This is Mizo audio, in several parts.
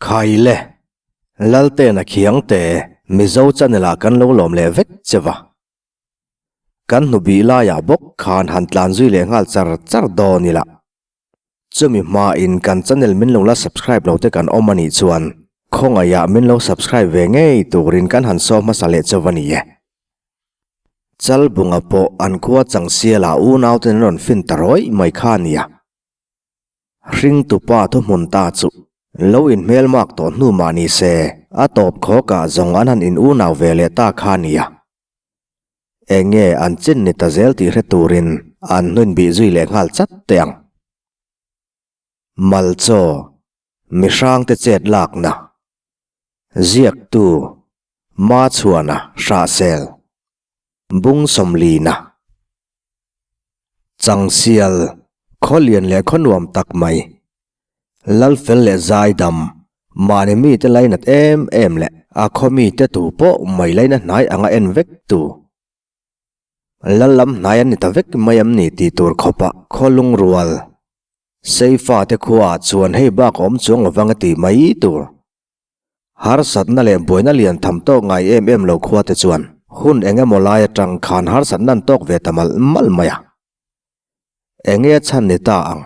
Khaile, Laltena Khiangte, Mizo channel ah kan lo lawm leh vek che va. Kan hnubih laiah bawk khan han tlan zui leh nghal char char dawn ila. Chumi hmain kan channel min lo la subscribe lo te kan awm a nih chuan khawngaihah min lo subscribe ve ngei turin kan han saw hmasa leh chauh a ni e. Chalbunga pawh an khua Changsiala unauten an rawn fin ta rawih mai kha a nia. Hringtupa thuhmun ta chu lo inhmelmak tawh hnu mah ni se a tawp khawkah zawng an han in unau ve leh ta kha a nia. Eng nge an chin ni ta zel tih hre turin an hnun bih zui leh nghal chat teh ang. Malchaw, Mihrangte chet lakna, Ziaktu, Machhuana Hrahsel, Bung Sawmlina, Changsial, Khawlian leh Khawnuam tak mai, Lalfel leh Zaidam, mahni mite lainat em em leh a khaw mite tu pawh mai laina hnai anga en vek tu. Lal lam hnai an ni ta vek mai am ni tih tur khawpah khaw lungrual. Seifa te khuaah chuan hei bak a awm chuang lovang a ti mai tur. Harsatna leh buaina lian tham tawk ngai em em lo khua te chuan hun eng emaw lai atang khan harsatna an tawk ve ta malh malh mai a. Enge a chhan ni ta ang?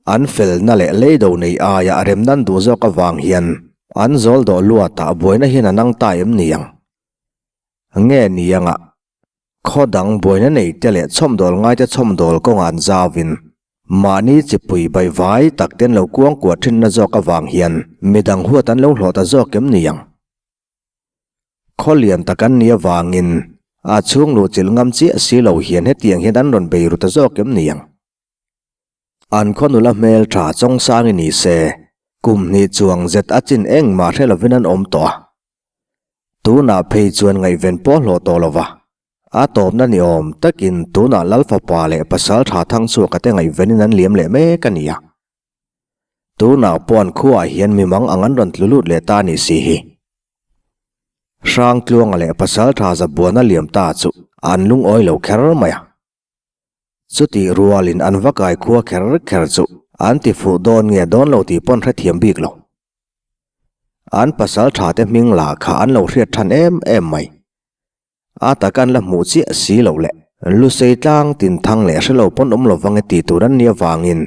An felna leh leido nei aia rem nan duh zawk avang hian an zawl dawh luatah buaina hian a nang ta em ni ang? Nge ni anga khaw dang buaina nei te leh chhawmdawl ngaite chhawmdawl kawngah an zauvin mahni chipui baihvai tak ten lo kuangkuah thinna zawk avang hian midang huat an lo hlawh ta zawk em ni ang? Khaw lian tak an nih avangin a chhung luhchilh ngam chiah si lo hian hetiang hian an rawn bei ru ta zawk em ni ang? An khaw nula hmel tha chawngsang i ni se, kum hnih chuang zet a chin engmah hre lovin an awm tawh a. Tunah phei chuan ngaihven pawh hlawh tawh lo va, a tawpna ni awm takin tunah Lal fapa leh pasal tha Thangchhuaka te ngaihvenin an liam leh mek a ni a. Tunah pawh an khuaah hian mimang ang an rawn tlu lut leh ta a nih si hi. Hrangtluanga leh pasal tha Zabuana liam ta chu an lungawi lo kher mai a. Chutih rualin an va kai khua kher kher chu an ti fuh dawn nge dawn lo tih pawn hrethiam bik lo. An pasal tha te hming lah kha an lo hriat than em em mai. A tak an la hmuh chiah si loh leh Lusei tlang tin thang leh hrelo pawn awm lovang e tih tur an nih avangin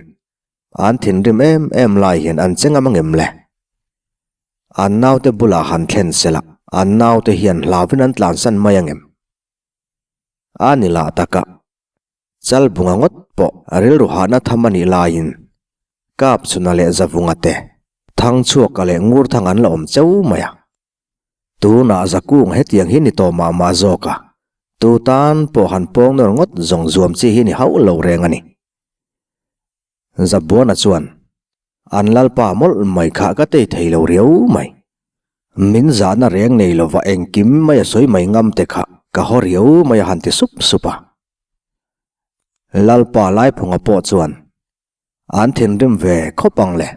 an thinrim em em lai hian an che ngam angem le. An naute bulah han thlen sela an naute hian hlauvin an tlansan mai angem. A ni lah taka Chalbunga ngawt pawh a rilru hahna tham a nih laiin Kapchhuna leh Zavunga te Thangchhuaka leh Ngurthang an la awm cheu mai a. Tunah Zakung hetiang hi ni tawh mah mah zawk a, tu tan pawh han pawng nawr ngawt zawng zuam chi hi ni hauh lo reng a ni. Zabuana chuan, An lalpa mawlh mai kha ka tei thei lo riau mai. Min zahna reng nei lova engkim mai a sawi mai ngam te kha ka haw riau mai a han ti sup sup a. Lalpa Laiphunga pawh chuan, An thinrim ve khawp ang le.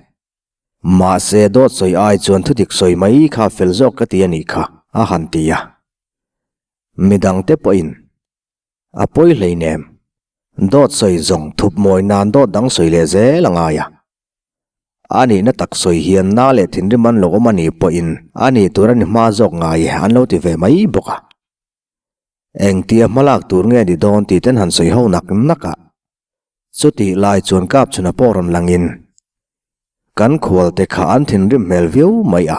Mahse dawt sawi ai chuan thudik sawi mai kha fel zawk ka ti a nih kha, a han ti a. Midangte pawhin A pawi hleinem. Dawt sawi zawng thup mawi nan dawt dang sawi leh zel a ngai a. A nihna tak sawi hian na leh thinrim an lo awm a nih pawhin a nih tur a ni hma zawk ngai e an lo ti ve mai bawk a. Engtia hmalak tur nge ni dawn tih ten han sawi ho nak nak a. Chutih lai chuan Kapchhuna pawh rawn langin kan khualte kha an thinrim hmel viau mai a.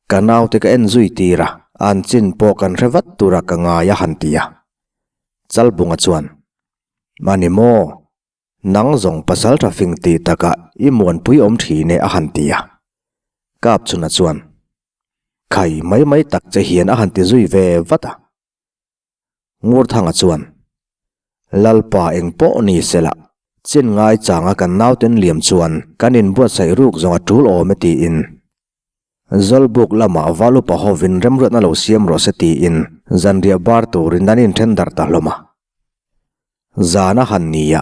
Ka naute ka en zui tir a, an chin pawh kan hre vat tura ka ngai a han ti a. Chalbunga chuan, Mani maw, nang zawng pasal tha fing tih takah i muanpui awm thin e a han ti a. Kapchhuna chuan, Khai mai mai tak che hian a han ti zui ve vat a. Ngurthanga chuan, Lalpa eng pawh ni sela, chin ngai changa kan nauten liam chuan kan inbuatsaih ruk zawng a tul awm e tiin Zawlbuk lamah Valupa hovin remruatna lo siam rawh se tiin zanriah bar turin an inthen darh ta hlawm a. Zan a han ni a,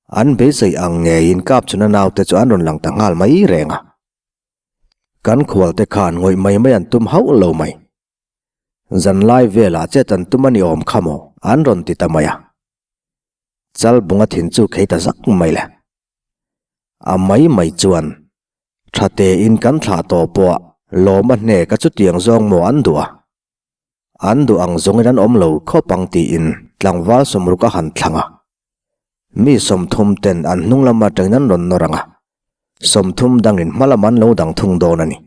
an beisei ang ngeiin Kapchhuna naute chu an rawn lang ta nghal mai reng a. Kan khualte khan ngawih mai mai an tum hauh lo mai. Zanlai velah chet an tum a ni awm kha maw? An rawn ti ta mai a. Chalbunga thin chu khei ta zak mai le. A mai mai chuan Tha tein kan thlah tawh pawh lawm a hnek a chutiang zawng maw an duh a. An duh ang zawngin an awm lo khawp ang tiin tlangval sawmruk a han thlang a. Mi 30 ten an hnung lam atangin an rawn nawr ang a, 30 dangin hma lam an lo dang thung dawn a ni.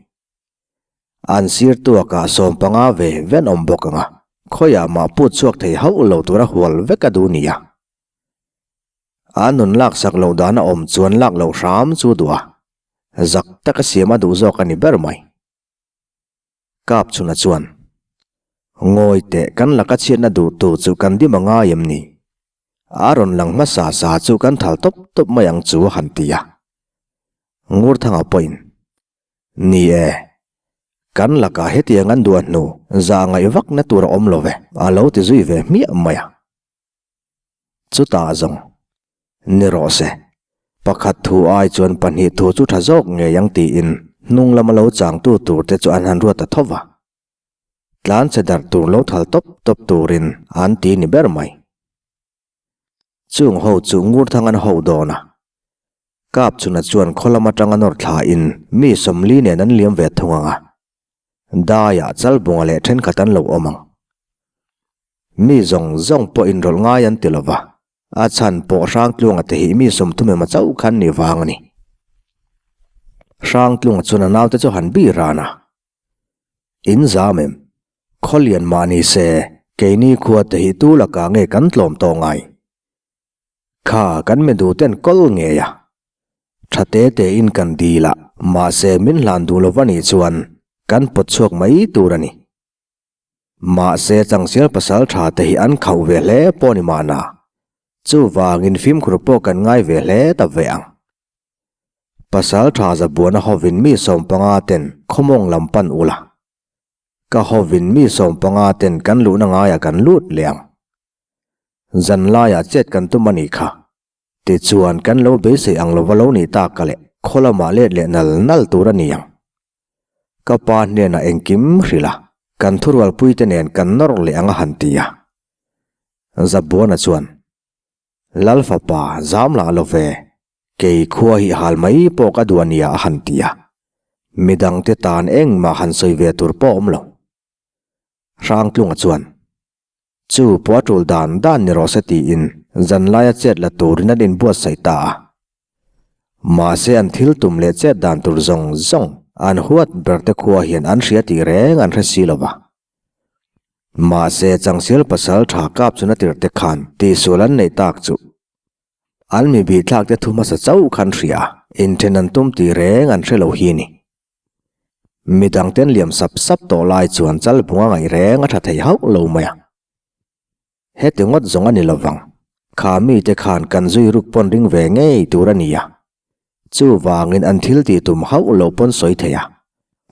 An sir tuakah 15 ve ve an awm bawk ang a, khawiah mah put chhuak thei hauh lo tura hual vek a duh nia. A nun laksak loh dan a awm chuan lak loh hram chu duh a, zak taka siam a duh zawk a ni ber mai. Kap chhuna chuan, Ngawi teh kan laka chhiatna duhtu chu kan dim a ngai em ni? A rawn lang hmasa sa chu kan thal tawp tawp mai ang chu a han ti a. Ngurthanga pawhin, Ni e, kan lakah hetiang an duah hnu zah ngaih vakna tur a awm lo ve, a lo ti zui ve hmiah mai a. Chutah zawng, Ni rawh se, pakhat thu ai chuan pahnih thu chu tha zawk ngei ang tiin hnung lama lo changtu tur te chu an han ruat ta tho va. Tlanchhe darh tur lo thal tawp tawp turin an ti ni ber mai. Chung ho chu Ngurthang an ho dawn a. Kapchhuna chuan khaw lam atanga nawr thlain mi 40 nen an liam ve thung ang a. Daiah Chalbunga leh thenkhat an lo awm ang. Mi zawng zawng pawh inrawlh ngai an ti lo va, a chhan pawh Hrangtlunga te hi mi 30 emaw chauh khan ni vang a ni. Hrangtlunga chuan a naute chu han bi ran a. In zam em? Khawlian mah ni se, keini khua te hi tu lakah nge kan tlawm tawh ngai? Kha kan mi duh ten kawl ngei a. Tha te te in kan dil a, mahse min hlan duh lo va nih chuan kan pawt chhuak mai tur a ni. Mahse changsial pasal tha te hi an khauh ve hle pawh ni mahna, chuvangin fimkhur pawh kan ngai ve hle ta ve ang. Pasal tha zabuana hovin mi 15 ten khawmawng lam pan ula. Ka hovin mi 15 ten kan luhna ngaiah kan lut leh ang. Zan laiah chet kan tum a nih kha. Tichuan kan lo beisei ang lova lo nih tak ka leh khaw lamah let leh nal nal tur a ni ang. Ka pa hnenah engkim hrilh a, kan thurualpuite nen kan nawr leh ang a han ti a. Zabuana chuan, Lal fapa zam lah lo ve, kei khua hi hal mai pawh ka duh a nia a han ti a. Midangte tan engmah han sawi ve tur pawh awm lo. Hrangtlunga chuan, Chu pawh a tul dan dan ni rawh se tiin zanlaia chet la turin an inbuatsaih ta a. Mahse an thil tum leh chet dan tur zawng zawng an huat ber te khua hian an hria tih reng an hre si lo va. Mahse changsial pasal tha kap chuna tirh te khan tihsual an neih tak chu an mi bihthlak te thu hmasa chauh khan hria a, inthen an tum tih reng an hre lo hi a ni. Midang ten liam sap sap tawh lai chuan Chalbunga ngaih reng a tha thei hauh lo mai a. Heti ngawt zawng a ni lovang. Kha mite khan kan zui ruk pawn ring ve ngei tur a ni a. Chuvangin an thil tih tum hauh lo pawn sawi thei a.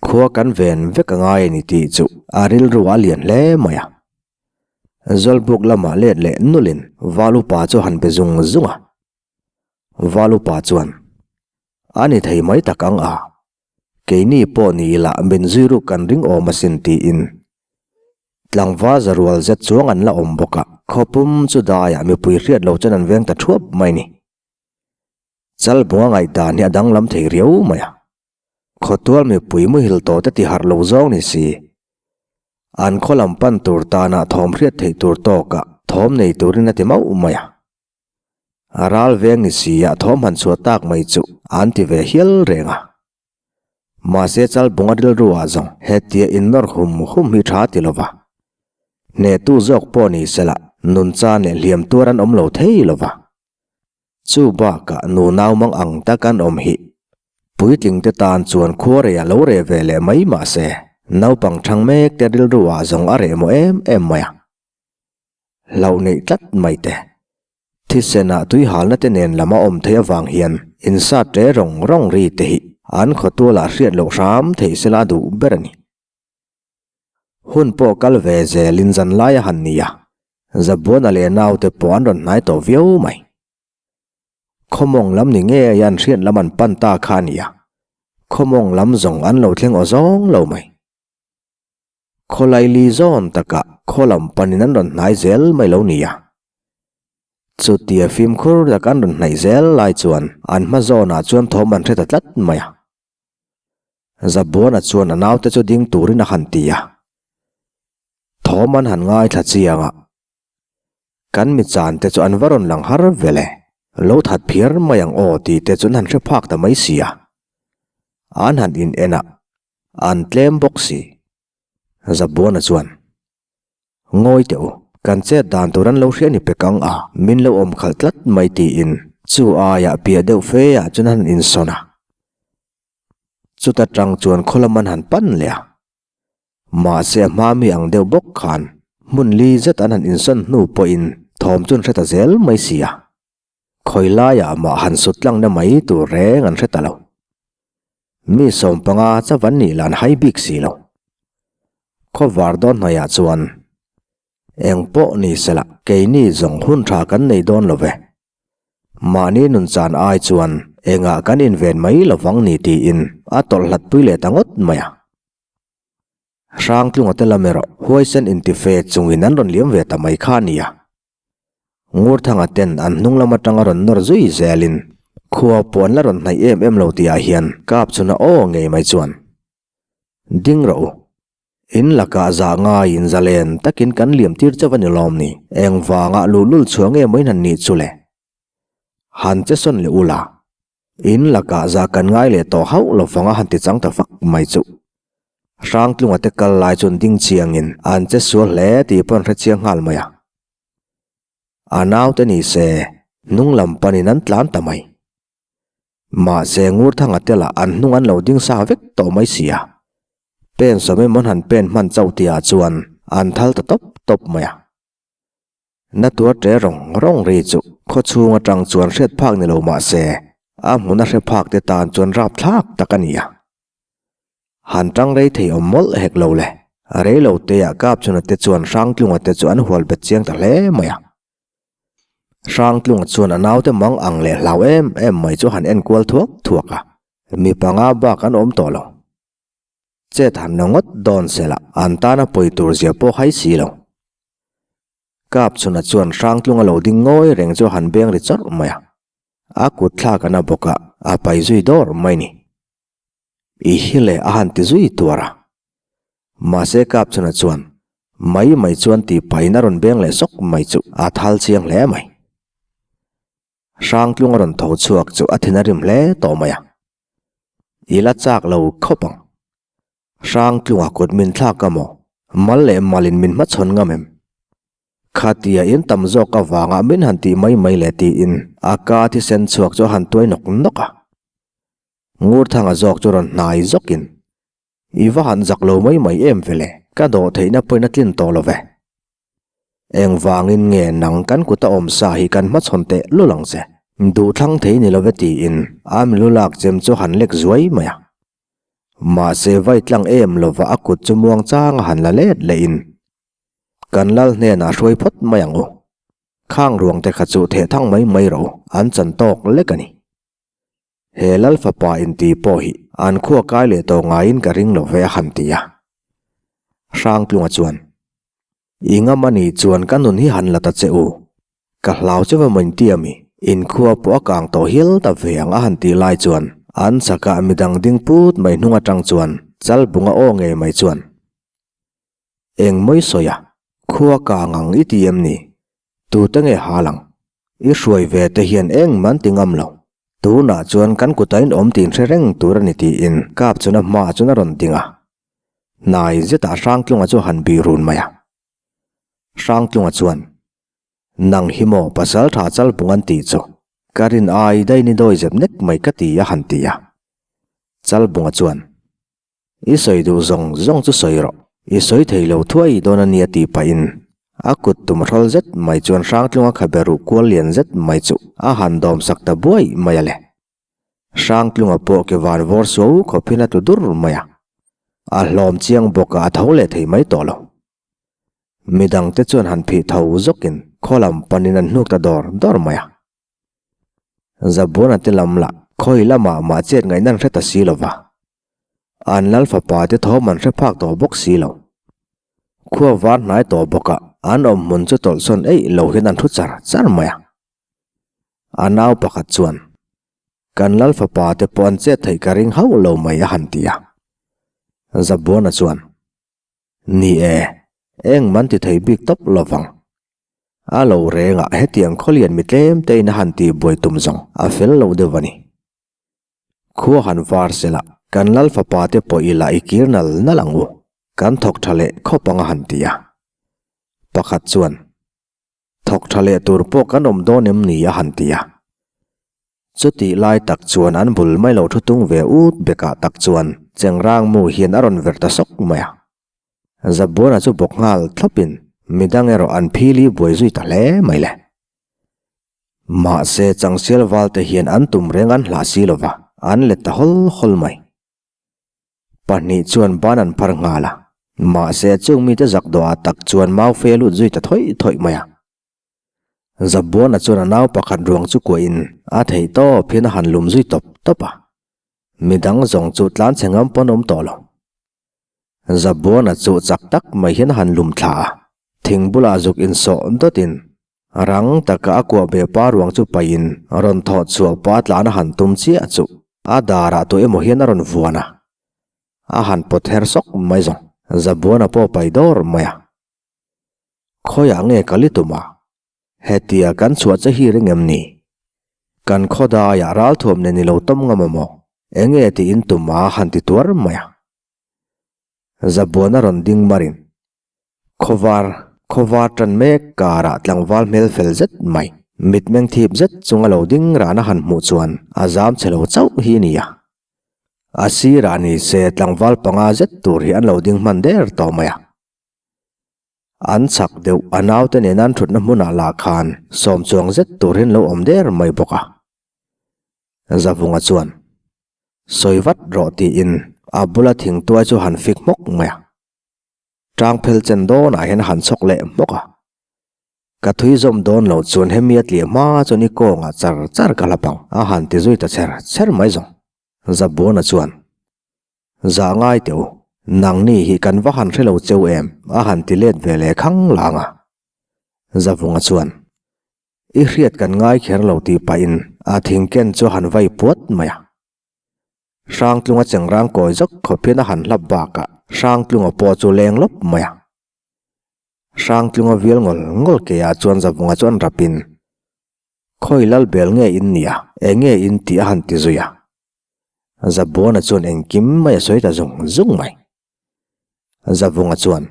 Khua kan ven vek a ngai a ni tih chu a rilru a lian hle mai a. Zawlbuk lamah let leh nulin Val upa chu han be zung zung a. Val upa chuan, A ni thei mai tak ang a. Keini pawh ni ila min zui ruk kan ring awm asin tiin tlangval za rual zet chuang an la awm bawk a. Khawpum chu daiah mipui hriat lo chuan an veng ta thuap mai ni. Chalbunga ngaihdan hi a danglam thei riau mai a. Khawtual mipui muhil tawh te ti harh lo zawng ni si. An khaw lam pan tur tanah thawm hriat theih tur tawkah thawm nei turin a ti mauh mai a. A ral veng ni si a thawm han chhuah tak mai chu an ti ve hial reng a. Mahse Chalbunga rilru ah zawng hetia innawr hum hum hi tha ti lova. Hnehtu zawk pawh ni sela nuncha leh hliam tuar an awm lo thei lova. Chu bakah nu nau mang ang tak an awm hi. Puitling te tan chuan khua rei a lo reh ve leh mai mahse naupang thang mek te rilru ah zawng a reh maw em em mai a. Hlauh neih tlat mai te. Thisenah tui halna te nen lam a awm theih avang hian insat ṭe rawng rawng ri te hi an khawtualah hriat loh hram theih sela a duh ber a ni. Hun pawh kal ve zelin zan lai a han ni a, Zabuana leh naute pawh an rawn hnai tawh viau mai. Khawmawng lam ni ngei an hriat lam an pan ta kha a ni a, khawmawng lam zawng an lo thleng aw zawng lo mai. Khawlaili zawn takah khaw lam panin an rawn hnai zel mai lo nia. Chutia fimkhur tak an rawn hnaih zel lai chuan an hma zawnah chuan thawm an hre ta tlat mai a. Zabuana chuan a naute chu ding turin a han ti a. Thawm an han ngaithla chiang a. Kan mi chan te chu an va rawn lang har ve le. Lo that phiar mai ang aw tih te chu an han hre phak ta mai si a. An han in en a, an tlem bawk si. Zabuana chuan, Ngawi teh u, kan chet dan tur an lo hria ni pek ang a, min lo awm khalh tlat mai tiin chu aiah piah deuh fe ah chuan an han insawn a. Chuta tang chuan khaw lam an han pan leh a. Mahse a hma mi ang deuh bawk khan hmun li zet an han insawn hnu pawhin thawm chu an hre ta zel mai si a. Khawi laiah mah han sut tlangna mai tur reng an hre ta lo. Mi sawmpanga chavan nih lah an hai bik si lo. Khawvar dawn hnaihah chuan eng pawh ni sela keini zawng hun tha kan nei dawn lo ve. Mahni nun chan ai chuan engah kan inven mai lovang ni tiin a tawlh hlat pui leh ta ngawt mai a. Hrangtlunga te lam erawh huaisen intife chungin an rawn liam ve ta mai kha a nia. Ngurthanga ten an hnung lam atanga rawn nawr zui zelin khua pawh an la rawn hnaih em em lo tihah hian kap chhuna aw ngei mai chuan ding rawh u. In lakah zah ngaiin zalen takin kan liam tir chauh a ni lawm ni? Engvangah luhlul chhuah nge maw in han nih chu le? Han che sawn leh ula, in lakah zah kan ngai leh tawh hauh lo vanga han ti chang ta fak mai chuh. Hrangtlunga te kal lai chuan ding chiangin an che sual hle tih pawh an hre chiang nghal mai a. A naute ni se, hnung lam panin an tlan ta mai. Mahse Ngurthanga te lah an hnung an lo ding sa vek tawh mai si a. Pen sawm emaw an han pen hman chauh tihah chuan an thal ta tawp tawp mai a. Na tuar ṭe rawng rawng ri chu khaw chhung atang chuan hriat phak ni lo mahse a hmun a hre phak te tan chuan rap thlak tak a ni a. Han ṭang rei thei awm mawlh hek lo le. Rei lo teah Kapchhuna te chuan Hrangtlunga te chu an hual bet chiang ta hle mai a. Hrangtlunga chuan a naute mang ang leh hlau em em mai chu han en kual thuak thuak a, mi panga bak an awm tawh lo. Chet han la ngawt dawn sela an tana pawi tur zia pawh hai si lo. Kapchhuna chuan Hrangtlunga lo ding ngawi reng chu han beng ri chawrh mai a, a kut thlak a na bawk a, a pai zui dawr mai ni. I hi le a han ti zui tuar a. Mahse Kapchhuna chuan mai mai chuan tih pahin a rawn beng leh sawk mai chu a thal chiang hle mai. Hrangtlung a rawn tho chhuak chu a thin a rim hle tawh mai a. I la chak lo khawp ang. Hrangtlunga kut min thlak a maw? Mal leh malin min hmachhawn ngam em? Khatia in tam zawk avanga min han tih mai mai le tiin a ka thisen chhuak chu a han tuai nawk nawk a. Ngurthanga zawk chu rawn hnai zawkin, I va han zak lo mai mai em vele, ka dawh theihna pawhin a tlin tawh lo ve. Engvangin nge nang kan kuta awm sa hi kan hmachhawn teh lul ang che? Duhthlang thei ni lo ve tiin a milu lak chem chu han lek zuai mai a. Mahse vai tlang em lova a kut chu muang changa han la let lehin, Kan lal hnenah hruai phawt mai ang u. Khang ruang te kha chu theh thang mai mai rawh u, an chan tawk lek a ni. He lal fapa inti pawh hi an khua kai leh tawh ngaiin ka ring lo ve a han ti a. Hrangtlunga chuan, I ngam a nih chuan ka nun hi han la ta che u. Ka hlau che va maw inti a mi? In khua pawh a kang tawh hial ta ve ang a han tih lai chuan an chakah midang ding put mai hnung atang chuan Chalbunga aw ngei mai chuan, Eng mawi sawi a, khua kang ang i ti em ni? Tute nge hal ang? I hruai ve te hian eng man ti ngam lo. Tunah chuan kan kuta in awm tin hre reng tur a ni tiin kap chuna hmaah chuan a rawn ding a. Hnai zetah Hrangtlunga chu a han bih run mai a. Hrangtlunga chuan, Nang hi maw pasal tha chalpung an tih chu, ka rin ai daih ni dawi zep nek mai ka ti a han ti a. Chalpunga chuan, I sawi duh zawng zawng chu sawi rawh. I sawi thei lo thuai dawn a nia tih pahin a kut tum hrawl zet mai chuan Hrangtlunga khabe ruh kual lian zet mai chu a han dawm sak ta buai mai a le. Hrangtlunga pawh ke van vawr suau khawpin a tlu dur mai a. A hlawm chiang bawk a a tho leh thei mai tawh lo. Midangte chuan han phih tho zawkin khaw lam panin an hnuk ta dawr dawr mai a. Zabuana te lam lah khawi lamah mah chet ngaihna an hre ta si lo va. An lal fapa te thawm an hre phak tawh bawk si lo. Khua var hnai tawh bawk a, an awm hmun chu tawlhsawn eih lo hian an thu char char mai a. A nau pakhat chuan, Kan lal fapa te pawh an chet theih ka ring hauh lo mai a han ti a. Zabuana chuan, Ni e, eng man ti thei bik tawp lo vang. A lo rengah hetiang khawlian mi tlem tein a han tih buai tum zawng a fel lo deuh a ni. Khua han var sela, kan lal fapa te pawh ila i kir nal nal ang u, kan thawk tha leh khawp ang a han ti a. Pakhat chuan, Thawk tha leh tur pawh kan awm dawn em ni a han ti a. Chutih lai tak chuan an bul mai lo thu tung ve ut bekah tak chuan Chengrang mu hian a rawn ver ta sawk mai a. Zabuana chu bawk nghal thlawpin midang erawh an phili buai zui ta hle mai le. Mahse Changsial valte hian an tum reng an hlah si lova, an let ta hawl hawl mai. Pahnih chuan ban an phar nghal a, mahse chung mite zak dawhah tak chuan mau fe lut zui ta thawih thawih mai a. Zabuana chuan a nau pakhat ruang chu kuahin a theih tawp hian a han lum zui tawp tawp a, midang zawng chu tlan chhe ngam pawn awm tawh lo. Zabuana chu chak tak mai hian a han lum thla a, thing bulah zuk insawh dawtin Rang taka a kuah ve pa ruang chu paihin rawn thawh chhuah pa tlan a han tum chiah chu a darah tu emaw hian a rawn vuan a, a han pawt her sawk mai zawng. Zabuana pawh pai dawr mai a. Khawiah nge ka li tum a? Hetia kan chhuah che hi ring em ni? Kan khawdaiah ralthuam nen i lo tawm ngam a maw? Enge tiin tum a han ti tuar mai a. Zabuana rawn ding marin Khawvar, khawvar tan mek karah tlangval hmel fel zet mai, mitmeng thip zet chunga lo ding rana han hmuh chuan a zam chhe lo chauh hi a ni a. A sirah ni se tlangval panga zet tur hi an lo ding hman der tawh mai a. An chak deuh a naute nena an thutna hmunah lah khan sawm chuang zet tur hi an lo awm der mai bawk a. Zavunga chuan, Sawi vat rawh tiin a bula thingtuai chu han fik hmawk mai a. Tangphel chen dawnah hian a han chhawk leh hmawk a. Ka thui zawm dawn lo chuan hemi a tliah hma chuan i kawngah char char ka hlap ang a han ti zui ta chher chher mai zawng. Zabuana chuan, Zah ngai teh u, nangni hi kan va han hre lo cheu em a han ti let ve leh khang lang a. Zavunga chuan, I hriat kan ngai kher lo tih pahin a thingken chu a han vai puat mai a. Hrangtlunga chengrang kawi zawk khawp hian a han hlap bakah Hrangtlunga pawh chu leng lawp mai a. Hrangtlunga vial ngawl ngawl ke ah chuan Zavunga chu an rapin, Khawi lal bel nge in nia, eng nge in tih a han ti zui a. Zabuana chuan engkim mai a sawi ta zung zung mai. Zavunga chuan,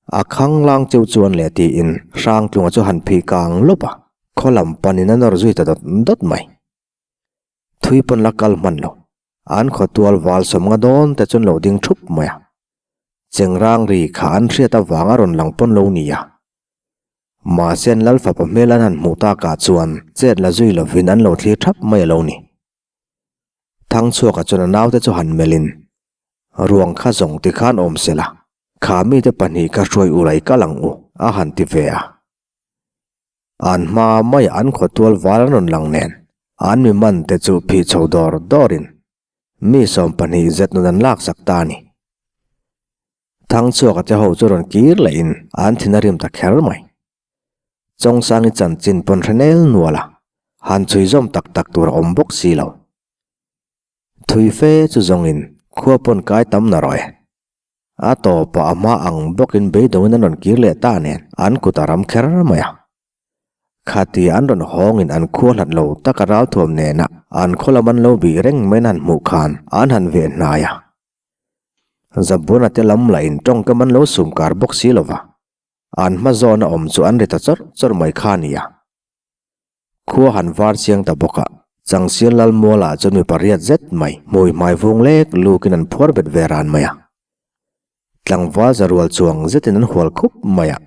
A khanglang cheu chuan leh tiin Hrangtlunga chu han phih kang lawp a, khaw lam panin a nawr zui ta dawt dawt mai. Thui pawn la kal hman lo. An khawtual val sawmnga dawn te chuan lo ding thup mai a. Chengrang ri kha an hriat avang a rawn lang pawn lo ni a. Mahse an lal fapa hmel an han hmuh takah chuan chet la zui lovin an lo thlir thap mai a lo ni. Thangchhuaka chuan a naute chu han melhin, Ruang kha zawng ti khan awm se la, kha mite pahnih kha hruai ula i kal ang u, a han ti ve a. An hma maiah an khawtual val an rawn lang nen, an mi man te chu phih chho dawr dawrin mi 12 zet nun an laksak ta a ni. Thangchhuaka te ho chu rawn kir lehin an thin a rim ta kher mai. Chawngsangi chanchin pawn hre nel nual a, han chhui zawm tak tak tur a awm bawk si lo. Thui fe chu zawngin khua pawn kai tam na rawh e. A tawpah a hma ang bawkin beidawngin an rawn kir leh ta nen an kut a ram kher mai a. Khati an rawn hawngin an khua hlat lo taka ralthuam nena an khaw lam an lo bih reng mai nan hmuh khan an han veh hnai a. Zabuna te lam lahin tawngkam an lo sum kar bawk si lova, an hma zawna awm chu an ri ta chawrh chawrh mai kha a ni a. Khua han var chiang ta bawk a, Changsial Lalmualah chuan mi pariat zet mai hmui hmai vung lek lukin an phuar bet ve ran mai a. Tlangval zarual chuang zetin an hual khup mai a.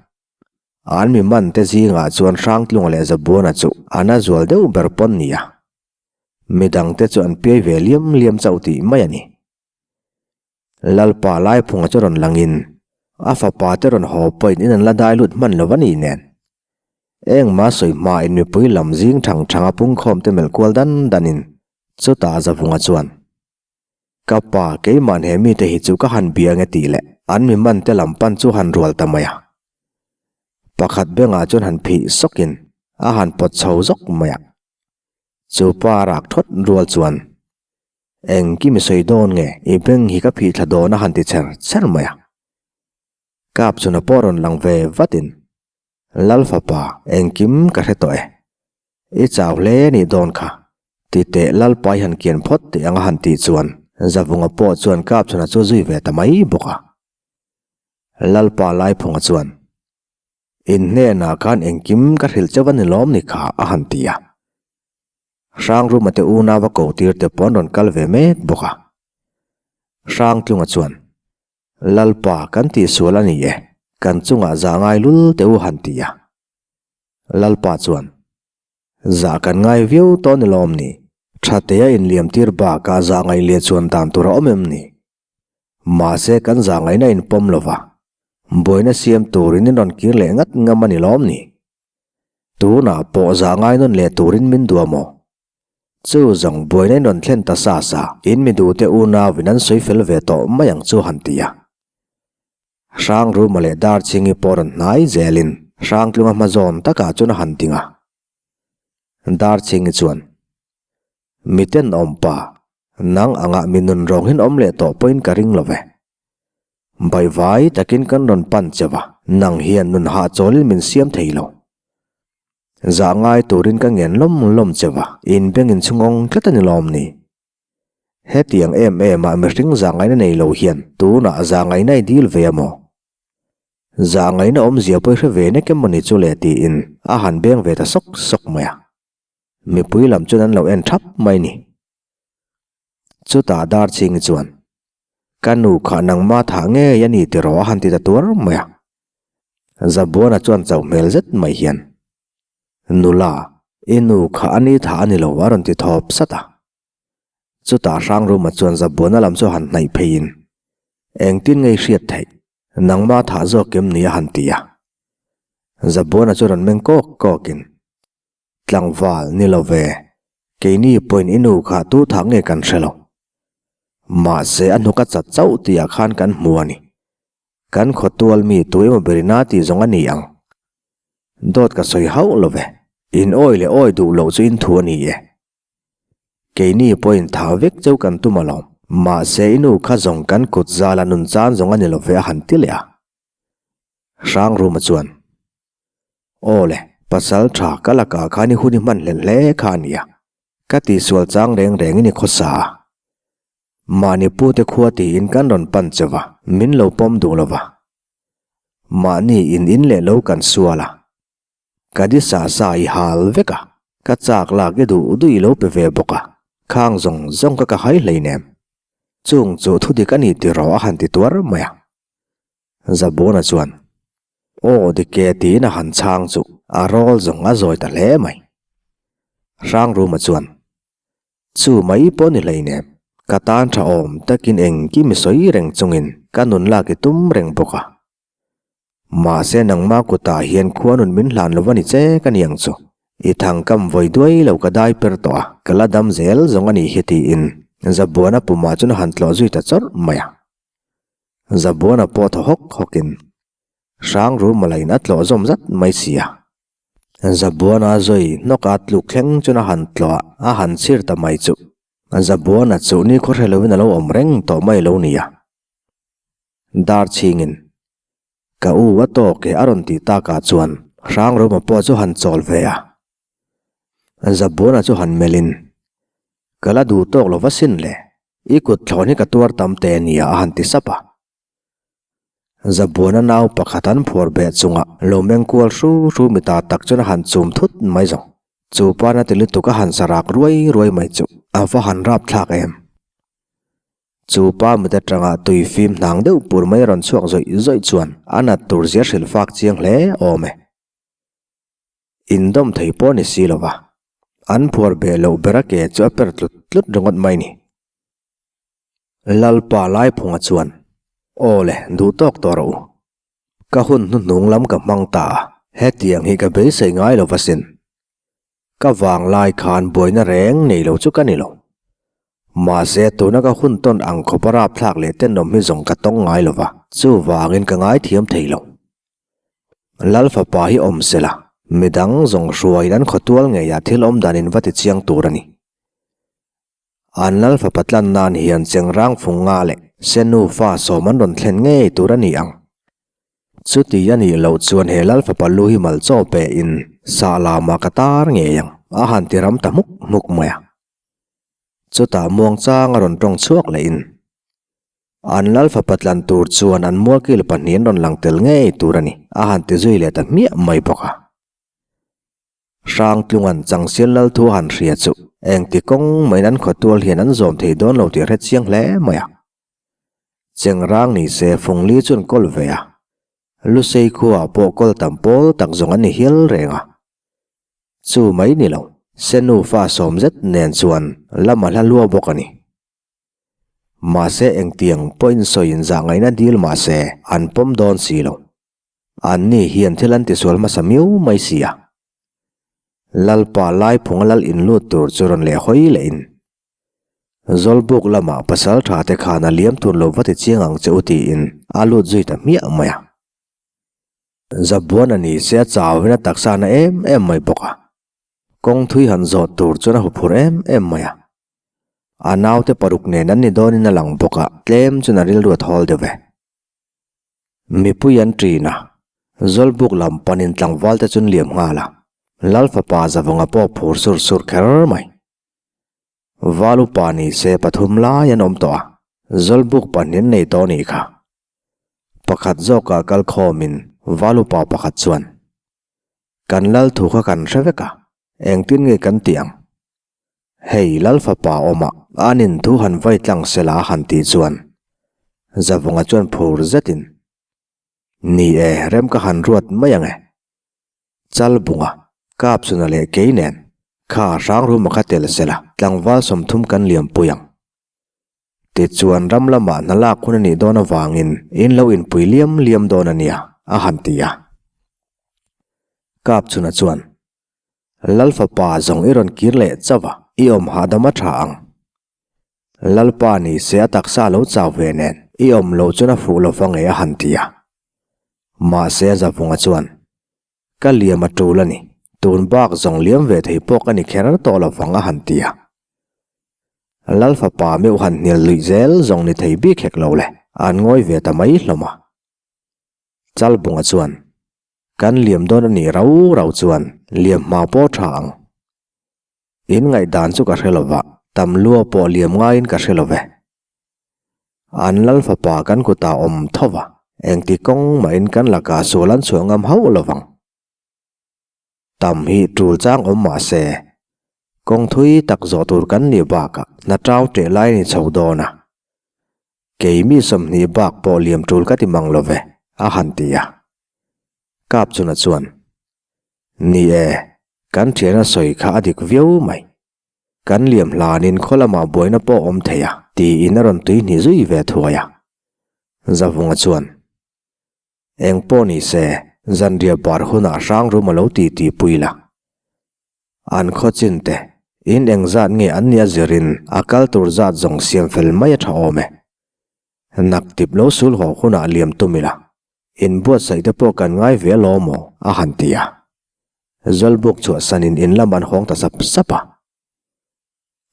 An mi man te zingah chuan Hrangtlunga leh Zabuana chu an a zual deuh ber pawn ni a. Midang te chu an piai ve liam liam chauh tih mai a ni. Lalpa Laiphunga chu rawn langin a fapa te rawn haw pawhin in an la dai lut hman lo a ni nen. Engmah sawi hmain mipui lam zing thang thanga pungkhawm te melh kual dan danin chutah Zavunga chuan, Ka pa, keimahn he mite hi chu ka han bia nge tih leh an mi man te lam pan chu han rual ta mai a. Pakhat bengah chuan han phih sawkin a han pawt chho zawk mai a. Chu pa rak thawt rual chuan. Engkim i sawi dawn nge i beng hi ka phih thla dawn a han ti chher chher mai a. Kap chuna pawh rawn lang ve vatin, Lal fapa, engkim ka hre tawh e. I chau hle nih dawn kha. Ti teh Lalpa i han kian phawt tih anga han tih chuan Zavunga pawh chuan kap chuna chu zui ve ta mai bawk a. Lalpa Laiphunga chuan, In hnenah khan engkim ka hrilh chauh a ni lawm ni kha a han ti a. Hrangruma te unau a ko tir te pawh an rawn kal ve mek bawk a. Hrangtlunga chuan, Lalpa kan tihsual a ni e, kan chungah zah ngai lul teh u han ti a. Lalpa chuan, Zah kan ngai viau tawh ni lawm ni? Thatea inliam tir bakah zah ngaih leh chuan dan tur a awm em ni? Mahse kan zah ngaihna inpawm lo va, buaina siam turin in rawn kir leh ngat ngam a ni lawm ni? Tunah pawh zah ngai nawn leh turin min duh a maw? Chu zawng buaina in rawn thlen ta sa sa, in mi duhte unau in an sawi fel ve tawh mai ang chu han ti a. Hrangruma leh Darchhingi pawh rawn hnai zelin Hrangtlunga hma zawn takah chuan a han ding a. Darchhingi chuan, Miten awmpa, nang angah mi nun rawng hin awm leh tawh pawhin ka ring lo ve. Baihvai takin kan rawn pan che va, nang hian nun hahchawlin min siam thei lo. Zah ngai turin ka ngen lawm lawm che va, in bengin chhungawng tlat a ni lawm ni. Hetiang em em ah mihring zah ngaihna nei lo hian tunah zah ngaihna i dil ve a maw? Zah ngaihna awmzia pawh i hre ve nek em maw ni chu le tiin a han beng ve ta sawk sawk mai a. Mipui lam chuan an lo en thap mai ni. Chutah Darchhingi chuan, Ka nu kha nangma thah ngei a ni tiraw a han ti ta tuar mai a. Zabuana chuan chauh hmel zet mai hian, Nula, i nu kha a ni thah a ni lo a rawn ti thawp sat a. Chutah Hrangruma chuan Zabuana lam chu han hnaih pheiin, Engtin ngei hriat theih, nangma thah zawk em ni a han ti a. Zabuana chu rawn meng kawk kawkin, Tlangval, ni lo ve. Keini pawhin i nu kha tu thah nge kan hre lo. Mahse a hnuk a chat chauh tihah khan kan hmu a ni. Kan khawtual mi tu emaw berina tih zawng a ni ang. Dawt ka sawi hauh lo ve. In awi leh awi duh loh chu in thu a ni e. Keini pawhin thah vek cheu kan tum alawm. Mahse i nu kha zawng kan kut zala nun chan zawng a ni lo ve a han ti leh a. Hrangruma chuan. Aw le, pasal tha ka lakah khan i hun i hman hlelh hle kha a nia. Ka tihsual chang reng rengin i khawsa a. Mahni pute khua tiin kan rawn pan che va, min lo pawm duh lo va. Mahni in in leh lo kan sual a. Ka di sa sa i hal vek a, ka chak lak i duh duh i lo pe ve bawk a, khang zawng zawng ka ka hai hleinem. Chung chu thudik a ni tiraw a han ti tuar mai a. Zabuna chuan, Aw dike tiin a han chhang chu a rawl zawng a zawi ta hle mai. Hrangruma chuan, Chu mai pawh ni hleinem, ka tan tha awm takin engkim i sawi reng chungin ka nun lak i tum reng bawk a. Mahse nangma kutah hian khua nun min hlan lo va ni che ka ni ang chu. I thangkam vawi duai lo ka dai per tawh a, ka la dam zel zawng a nih hi tiin Zabuana pumah chuan a han tlawh zui ta chawrh mai a. Zabuana pawh thaw hawk hawkin Hrangruma lain a tlawh zawm zat mai si a. Zabuana zawi hnawka tluk thleng chuan a han tlawh a, a han chhir ta mai chu. Zabuana chu nikhaw hre loin a lo awm reng tawh mai lo nia. Dar chhingin, Ka u a tawk e a rawn tih takah chuan Hrangruma pawh chu han chawl ve a. Zabuana chu han melhin, Ka la duh tawk lo va sin le. I kut thlawn hi ka tuar tam te nia a han ti sap a. Zabuana nau pakhat an phuar beh chunga lo meng kual hru hru mi ta tak chuan a han chum thut mai zawng. Chu pana ti lutuk a han sarak ruai ruai mai chu a va han rap thlak em. Chu pa mit atanga tui fim hnang deuh pur mai a rawn chhuak zawih zawih chuan a nat tur zia hrilh fak chiang hle awm e. Indawm thei pawh ni si lova, an phuar beh loh bera ke chu a per tlut tlut ringawt mai ni. Lalpa Laiphunga chuan, Aw le, duh tawk tawh rawh u. Ka hun hnuhnung lam ka hmang ta a, hetiang hi ka beisei ngai lo va sin. Ka vang lai khan buaina reng nei lo chu ka ni lo. Mahse, tuna ka hun tawn ang khawpa rapthlak leh tenawm hi zawng ka tawng ngai lo va, chuvangin ka ngaithiam thei lo. Lal fapa hi awm se la, midang zawng hruaiin an khawtual ngeiah thil awm dan in va ti chiang tur a ni. An lal fapa tlan nan hian chengrang fung nga leh senu fa sawm an rawn thlen ngei tur a ni ang. Chuti a nih loh chuan he lal fapa lu hi mal chaw pe in sah lamah ka tar ngei ang, a han ti ram ta hmuk hmuk mai a. Chutah muangchang a rawn tawng chhuak leh in an lal fapa tlan tur chuan an mualkil pahnih an rawn lang tel ngei tur a ni, a han ti zui leh ta hmiah mai bawk a. Hrangtlunga'n Changsial lal thu a han hria chu engti kawng maiin an khawtual hian an zawm thei dawn lo tih a hre chiang hle mai a. Chengrang ni se Fungli chuan kawl ve a, Lusei khuaah pawh kawl tam pawl tak zawng an ni hial reng a. Chu mai ni lo, Senu fa sawm zet nen chuan lam a hla lua bawk a ni. Mahse engtiang pawhin sawiin zah ngaihna dil mahse an pawm dawn si lo. Anni hian thil an tisual hmasa miau mai si a. Lalpa Laiphunga lal inlut tur chu rawn leh hawi lehin, Zawlbuk lamah pasal tha te khan a liam tur lo va ti chiang ang che u tiin a lut zui ta hmiah mai a. Zabuan a ni se a chauhin a taksa na em em mai bawk a. Kawng thui han zawh tur chuan a huphur em em mai a. A naute paruk nen an ni dawnin a lang bawk a, tlem chuan a rilru a thawl deuh ve. Mipui an ṭin a, Zawlbuk lam panin tlangval te chun liam nghal a, Lal fapa Zavunga pawh phur sur sur kher mai. Val upa ni se pathum lai an awm tawh a, Zawlbuk pahnih an nei tawh a nih kha. Pakhat zawkah kal khawmin Val upa pakhat chuan, Kan Lal thu kha kan hre vek a, engtin nge kan tih ang? Hei Lal fapa awmah an in thu han vai tlang sela a han tih chuan Zavunga chuan phur zetin, Ni e, rem ka han ruat mai ang e. Chalbunga, Kapsuna leh kei nen kha Hrangruma kha tel sela tlangval 30 kan liampui ang. Tichuan ram lamah hna lak hun a nih dawn avangin in lo inpui liam liam dawn a nia, a han ti a. Kapchuna chuan, Lal fapa zawng i rawn kir leh chauh a, i awm hahdam a tha ang. Lalpa ni se a taksa lo chau ve nen, i awm loh chuan a fuh lo va ngei a han ti a. Mahse a zavunga chuan, Ka liam a tul a ni, tun bak zawng liam ve thei pawh ka ni kher tawh lo vang a han ti a. Lal fapa meuh han hnial luih zel zawng ni thei bik hek lo le, an ngawi ve ta mai hlawm a. Chalbunga chuan, Kan liam dawn a nih rau rau chuan liam hma pawh tha ang. In ngaihdan chu ka hre lo va, tam lua pawh liam ngaiin ka hre lo ve. An lal fapa kan kutah awm tho va, engti kawng mahin kan lakah sual an chhuah ngam hauh lo vang. Tam hi tul chang awm mah se, kawng thui tak zawh tur kan nih bakah hna tau teh lai a ni chho dawn a. Kei mi 20 bak pawh liam tul ka ti mang lo ve, a han ti a. Kapchuna chuan, Ni e, kan thiana sawi kha a dik viau mai. Kan liam hlanin khaw lamah buaina pawh awm thei a, tiin a rawn tui hnih zui ve thuai a. Zavunga chuan, Eng pawh ni se, zanriah bar hunah Hrangruma lo ti ti pui la. An khaw chin te, in eng zat nge an nia zirin a kal tur zat zawng siam fel mai a tha awm e. Nak tip lo sul haw hunah liam tum ila, inbuatsaih te pawh kan ngai ve alawm aw, a han ti a. Zawlbuk chhuahsanin in lam an hawng ta sap sap a.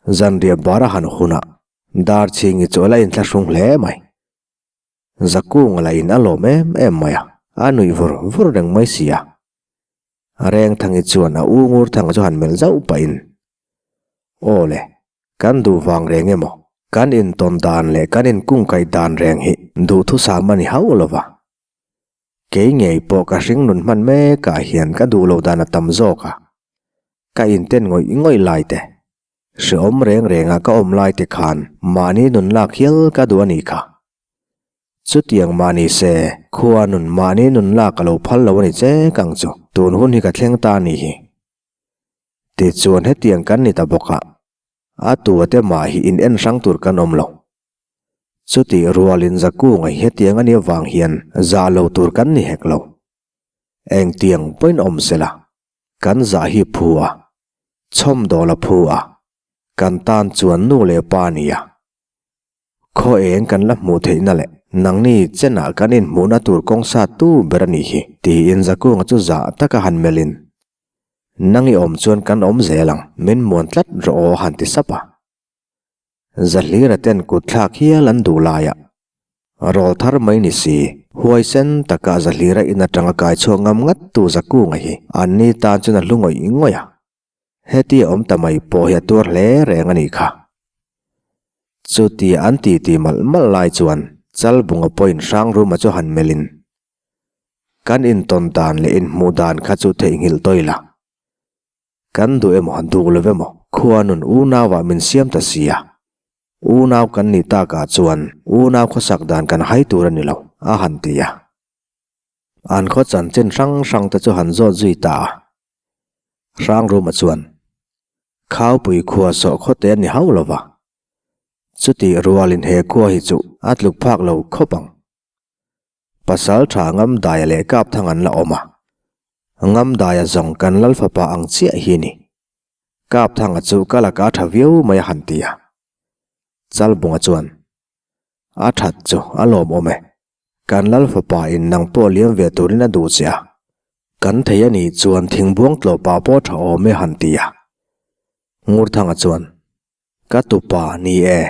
Zanriah bar a han hunah Darchhingi chu a la inthlahrung hle mai. Zakunga lah in a lawm em em mai a, a nuih vur vur reng mai si a. Rengthangi chuan a u Ngurthanga chu han melh zauh pahin, Aw le, kan duh vang reng emaw, kan intawn dan leh kan inkungkaih dan reng hi duhthusam a ni hauh lo va. Kei ngei pawh ka hring nun hman mekah hian ka duh loh dan a tam zawk a, ka inten ngawih ngawih lai te, Hrehawm reng rengah ka awm lai te khan mahni nun lak hial ka duh a nih kha. Chutiang mahni se, khua nun mahni nun lak a lo phal lo a ni che kang chu, tun hun hi ka thleng ta a nih hi. Tichuan hetiang kan ni ta bawk a, a tua te mah hi in en hrang tur kan awm lo. Chutih rualin Zakunga hi hetiang a nih avang hian zah lo tur kan ni hek lo. Engtiang pawhin awm sela, kan zah hi phu a, chhawmdawl a phu a, kan tan chuan nu leh pa a ni a. Khaw eng kan la hmuh theihna leh nangni chenah kan inhmuhna tur kawng sat tu ber a nih hi, tiin Zakunga chu zah taka han melhin, Nang i awm chuan kan awm zel ang, min muan tlat rawh aw a han ti sap a. Zahlira ten kut thlak hial an duh laiah rawl thar mai ni si, huaisen taka Zahlira in atanga kai chhuak ngam ngat tu Zakunga hi an ni tan chuan a hlu ngawih ngawih a. Heti a awm ta mai pawh hi a tuar hle reng a nih kha. Chutia an titi malh malh lai chuan Chalbunga pawhin Hrangruma chu han melhin, Kan intawn dan leh inhmuh dan kha chu theihnghilh tawih la. Kan duh emaw, duh lo emaw, khua nun unauah min siam ta si a. Unau kan nih takah chuan unau khawsak dan kan hai tur a ni lo, a han ti a. An khaw chanchin hrang hrang te chu han zawt zui ta a. Hrangruma chuan, Khaupui khua sawh khawte a ni hauh lo va. Chutih rualin he khua hi chu a tluk phak lo khawp ang. Pasal tha Ngamdaia leh Kapthang an la awm a. Ngamdaia zawng kan Lalfapa ang chiah hi ni. Kapthanga chu ka laka tha viau mai a han ti a. Chalbunga chuan, A that chu a lawmawm e. Kan Lalfapa in nang pawh liam ve turin a duh che a. Kan thei a nih chuan thingbuang tlawhpa pawh tha awm e han ti a. Ngurthanga chuan, Ka tupa ni e,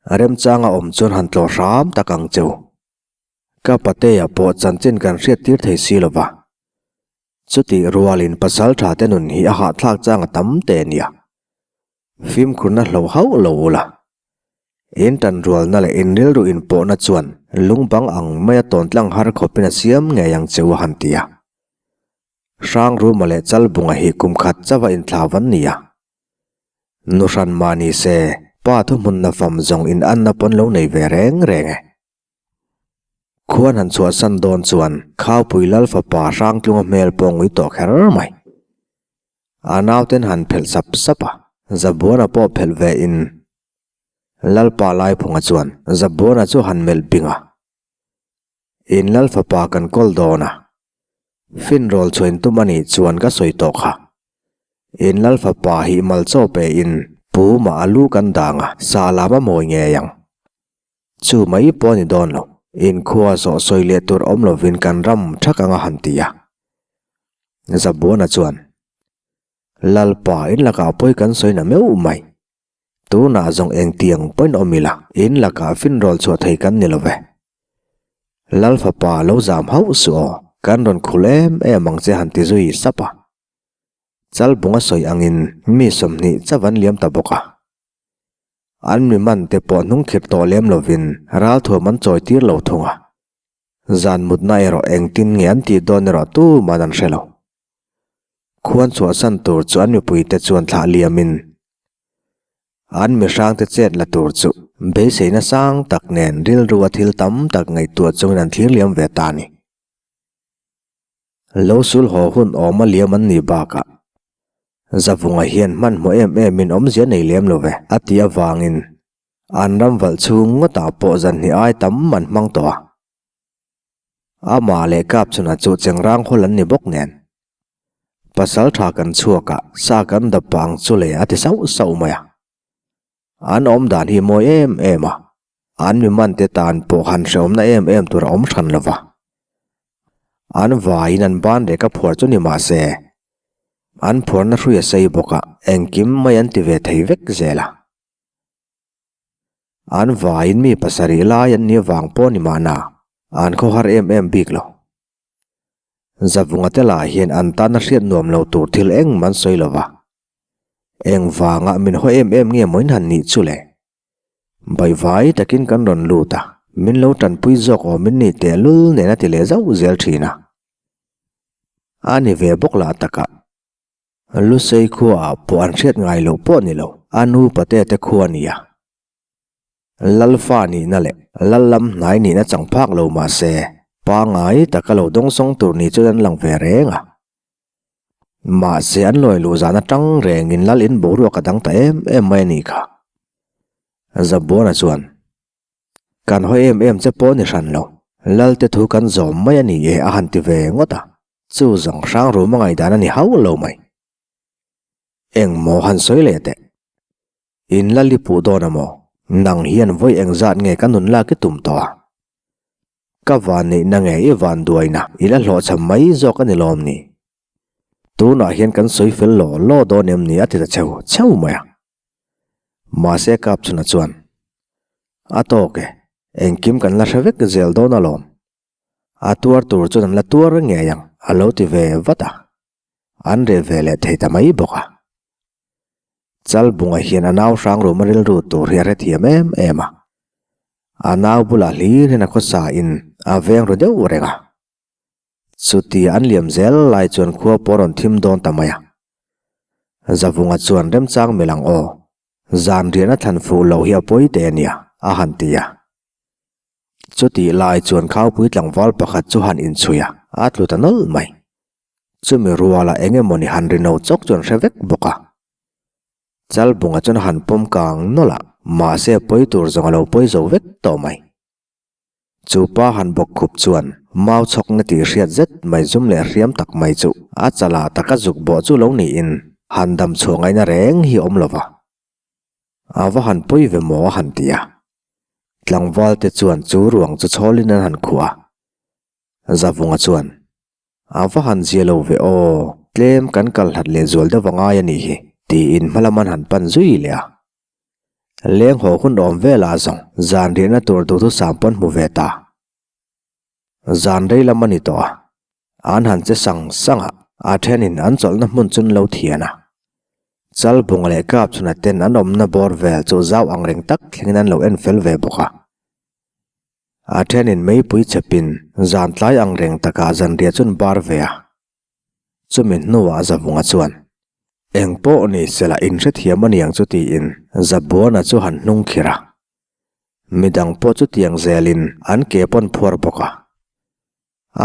remchanga awm chuan han tlawh hram tak ang cheu. Ka patea pawh chanchin kan hriattir thei si lo va. Chutih rualin pasal tha te nun hi a hahthlak chang a tam te nia. Fimkhurna hlo hauh lo ula. In tanrualna leh in rilru inpawhna chuan lungbang ang maia tawntlang har khawpin a siam ngei ang che u a han ti a. Hrangruma leh Chalbunga hi kum khat chauha inthlau an ni a. Nu hran mah ni se, pa thuhmunna fam zawng in anna pawn lo nei ve reng reng e. Khuan han chhuahsan dawn chuan Khaupui Lal fapa Hrangtlunga hmel pawh ngui tawh kher mai. A nauten han phelh sap sap a, Zabuana pawh phelh ve in Lalpa Laiphunga chuan Zabuana chu han melh bing a, In Lal fapa kan kawl dawn a, finrawl chhuain tum a nih chuan ka sawi tawh kha. In Lal fapa hi malchaw pe in pu mah a lu kan dang a, sa lam a mawi ngei ang. Chu mai pawh a ni dawn lo, inkhua zawh sawi leh tur awm lovin kan ram thak anga han ti a. Zabuana chuan, Lalpa, in lakah pawi kan sawi na meuh mai. Tunah zawng engtiang pawhin awm ila, in lakah finrawl chhuah thei kan ni lo ve. Lal fapa lo zam hauh suh aw, kan rawn khul em em ang che han ti zui sap a. Chalbunga sawi angin mi 20 chauh an liam ta bawk a. An mi man te pawh hnung khirh tawh lem lovin ralthuam an chawi tir lo thung a. Zan mutna erawh engtin nge an tih dawn erawh tuman an hre lo. Khuan chhuahsan tur chu an mipuite chuan thlah liamin an mihrangte chet la tur chu beiseina sang tak nen rilru a thil tam tak ngaihtuah chungin an thlir liam ve ta a ni. Lo sul haw hun awm a liam an nih bakah Zavunga hian hmanhmawh em em in awmzia nei lem lo ve a tih avangin an ram valh chhung ngawtah pawh zanhnih ai tam an hmang tawh a. Amah leh Kapchhuna chu chengrang hawl an ni bawk nen. Pasal tha kan chhuak a, sa kan dap pah ang chu le a ti sauh sauh mai a. An awm dan hi mawi em em a, an mi man te tan pawh han hrehawmna em em tur a awm hran lo va. An vaiin an ban rek a phuar chu ni mah se, an phuarna hrui a sei bawk a, engkim mai an ti ve thei vek zel a. An vaiin mi pasarih lai an nih avang pawh ni mahna, an khawhar em em bik lo. Zavunga te lah hian an tana hriat nuam lo tur thil engmah an sawi lo va. Engvanga min haw em em nge maw in han nih chu le? Baihvai takin kan rawn lut a, min lo tanpui zawk awm in nih tehlul nen a ti leh zauh zel thin a. A ni ve bawk lah takah. Lusei khuaah pawh an hriat ngai loh pawh ni lo, a nu pate te khua a ni a. Lalfa nihna leh lal lam hnai nihna chang phak lo mah se, pangngai taka lo dawngsawng tur ni chuan an lang ve reng a. Mahse an lawi luh zan atang rengin lal in boruak a dang ta em em mai a nih kha. Zabuana chuan, Kan hawi em em che pawh ni hran lo, lal te thu kan zawm mai a ni e a han ti ve ngawt a. Chu zawng hrang rum a ngaihdan a ni hauh lo mai. Engmaw han sawi leh teh. In la li puh dawn a maw? Nang hian vawi engzat nge ka nun lak i tum tawh a? Ka van neihna nge i van duaina i la hlawhchham mai zawk a ni lawm ni? Tunah hian kan sawi fel law law dawn em ni a ti ta cheu cheu mai a. Mahse Kapchhuna chuan. A tawk e, engkim kan la hre vek zel dawn alawm. A tuar tur chuan an la tuar ngei ang, a lo ti ve vat a. An reh ve leh thei ta mai bawk a. Chalbunga hian a nau hrang ruma rilru tur hi a hrethiam em em a. A nau bulah hlir hian a khawsa in a veng ru deuh reng a. Chuti an liam zel lai chuan khua pawh a rawn thim dawn ta mai a. Zavunga chuan remchang mel ang aw, zan riahna thlan fuh loh hi a pawi teh a nia, a han ti a. Chutih lai chuan khaupui tlangval pakhat chu han inchhui a, a tlu ta nawlh mai. Chumi ruala eng emawni han ri no chawk chuan hre vek bawk a. Chalbunga chuan a han pawm kang nawlh a, mahse pawi tur zawng a lo pawi zo vek tawh mai. Chu pa han bawk khup chuan mau chhawkna tih hriat zet mai zum leh hriam tak mai chu a chalah taka zuk bawh chu lo niin han dam chhuah ngaihna reng hi a awm lo va. A va han pawi ve maw a han ti a. Tlangval te chuan chu ruang chu chhawlin an han khuh a. Zavunga chuan, A va han zia lo ve aw, tlem kan kal hlat leh zual deuh a ngai a nih hi, tiin hmalam an han pan zui leh a. Leng haw hun awm velah zawng zan riahna tur duhthusam pawn hmu ve ta. Zan rei lam a ni tawh a, an han che sang sang a, a thenin an chawlhna hmun chu an lo thian a. Chalbunga leh Kapchhuna ten an awmna bawr vel chu zau ang reng tak thlengin an lo en fel ve bawk a. A thenin meipui chepin zan tlai ang reng takah zanriah chu an bar ve a. Chumi hnuah Zavunga chuan, Eng pawh ni sela inhrethiam a niang chu tiin Zabuana chu han hnung khir a. Midang pawh chutiang zelin an ke pawn phuar bawk a.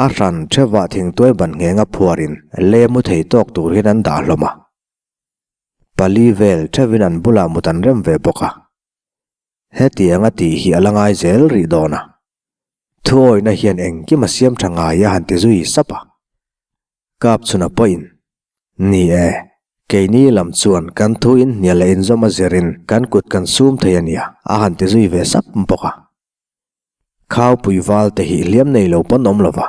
A hran thevah thingtuai ban nghenga phuarin le mu thei tawk tur hian an dah hlawm a. Pali vel thevin an bulah mut an rem ve bawk a. Hetiang a tih hi a la ngai zel rih dawn a. Thuawihna hian engkim a siam tha ngai a han ti zui sap a. Kapchhuna pawhin, Ni e, keini lam chuan kan thu inhnial leh inzawm a zirin kan kut kan sum thei a nia a han ti zui ve sap bawk a. Khaupui val te hi hliam nei lo pawn awm lo va.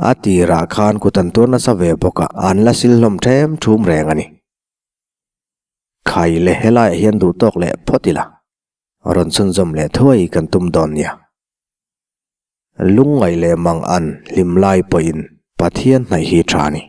A tirah khan kut an tur nasa ve bawk a, an la sil hlawm ṭhem ṭhum reng a ni. Khai le helaiah hian duh tawk leh phawt ila. Rawn chhunzawm leh thuai kan tum dawn nia. Lungngaih leh mang an hlim lai pawhin Pathian hnaih hi tha a ni.